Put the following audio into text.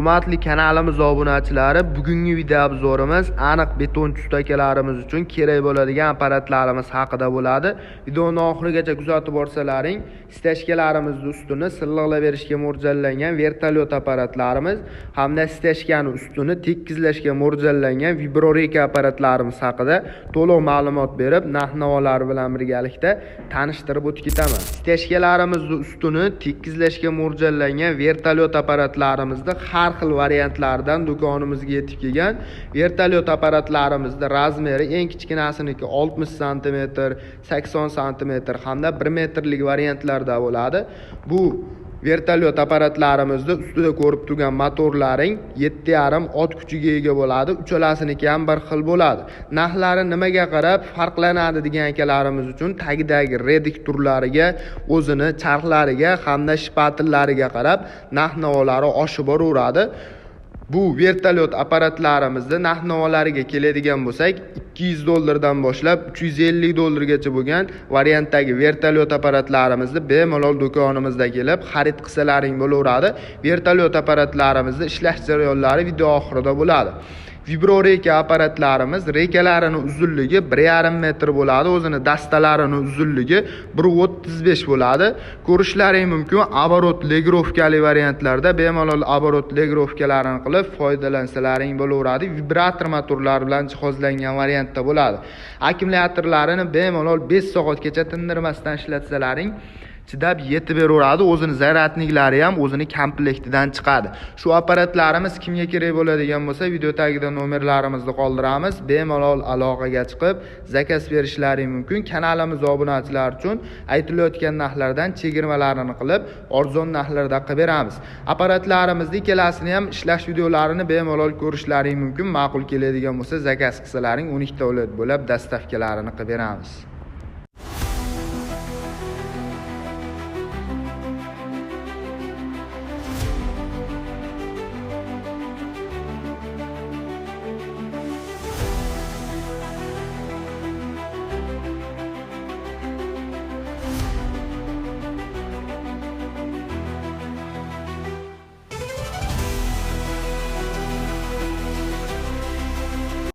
Hurmatli kanalimiz obunachilari, bugungi video obzorimiz aniq betonchi ustakalarimiz uchun kerak bo'ladigan apparatlarimiz haqida bo'ladi. Videoni oxirigacha kuzatib borsalaring, stashkalarimizni ustini silliqlab berishga mo'ljallangan vertolyot apparatlarimiz hamda stashkani ustini tekizlashga mo'ljallangan vibroreka apparatlarimiz haqida to'liq ma'lumot berib, narx-navolar bilan birgalikda tanishtirib o'tib ketaman. Stashkalarimizni ustini tekizlashga mo'ljallangan vertolyot apparatlarimizda har xil variantlardan do'konimizga yetib kelgan. Vertolyot apparatlarimizda razmeri eng kichkinasiniki 60 sm, 80 sm hamda 1 metrlik variantlarda bo'ladi. Bu vertolyot apparatlarimizda ustida ko'rib turgan motorlaring 7,5 ot kuchiga ega bo'ladi. Uchalasiniki ham bir xil bo'ladi. Narxlari nimaga qarab farqlanadi degan akalarimiz uchun tagidagi reduktorlariga, o'zini charxlariga hamda shpatellariga qarab narx-navolari oshib boraveradi. Bu vertolyot apparatlarimizda narx-navolariga keladigan bo'lsak, $200 dan boshlab $350 gacha bo'lgan variantdagi vertolyot apparatlarimizni bemalol do'konimizda kelib xarid qilsalaring bo'laveradi. Vertolyot apparatlarimizni ishlash jarayonlari video oxirida bo'ladi. Vibroreka apparatlarimiz rekalarini uzunligi 1,5 metr bo'ladi, o'zini dastalarini uzunligi 1,35 bo'ladi. Ko'rishlaring mumkin, оборот регулировка li variantlarda bemalol оборот регулировка larini qilib foydalansalaring bo'laveradi. Vibrator motorlar bilan jihozlangan variantda bo'ladi. Akkumulyatorlarini bemalol 5 soatgacha tindirmasdan ishlatsalaring chidab yetib beraveradi. O'zini зарядник lari ham o'zini komplektidan chiqadi. Shu apparatlarimiz kimga kerak bo'ladigan bo'lsa, video tagida nomerlarimizni qoldiramiz. Bemalol aloqaga chiqib, заказ berishlaring mumkin. Kanalimiz obunachilari uchun aytilayotgan narxlardan chegirmalarini qilib, arzon narxlarda qilib beramiz. Apparatlarimizni ikkalasini ham ishlash videolarini bemalol ko'rishlaring mumkin. Ma'qul keladigan bo'lsa, заказ qilsalaring 12 davlat bo'lab доставка larini qilib beramiz.